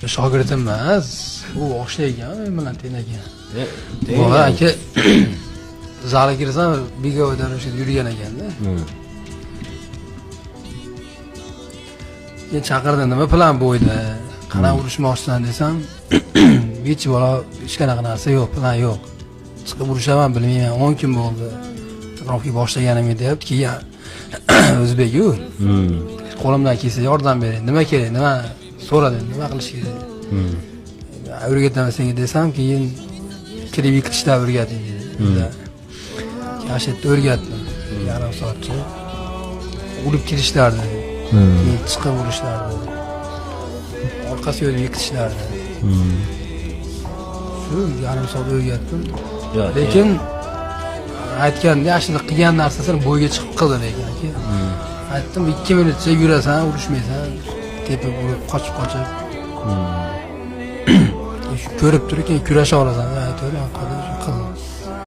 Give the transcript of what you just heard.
Shogirdim emas, u oshna ekan, men bilan teng ekan. Bola aka zalga kirsam, беговой дорожка da yurgan ekanda. Keyin chaqirdi, nima plan bo'yda, qanaqa urushmoqchisan desam, hech bola hech qanaqa narsa yo'q, plan yo'q. Chiqib urushaman, bilmayman, 10 kun bo'ldi. Trenirovka boshlaganimga deyapti, keyin o'zbek-ku. Qo'limdan kelsa yordam bering, nima kerak, nima so'radi, nima qilish kerak. O'rgataman senga desam, keyin kirib yiqitishlar o'rgating dedi. Keyin shu yerda o'rgatdim. Yarim soatcha. Urib kirishlardi. Keyin chiqib urishlardi. Orqasiga o'tib yiqitishlardi. Shu yarim soat o'rgatdim. Lekin aytgan yaxshilik qilgan narsasini bo'yga chiqib qildi lekin aka. Aytdim, 2 minutcha yurasan, urushmaysan, tepib urib, qochib qochib. Shu ko'rib turib keyin kurasha olasan. Aytaver, qadar.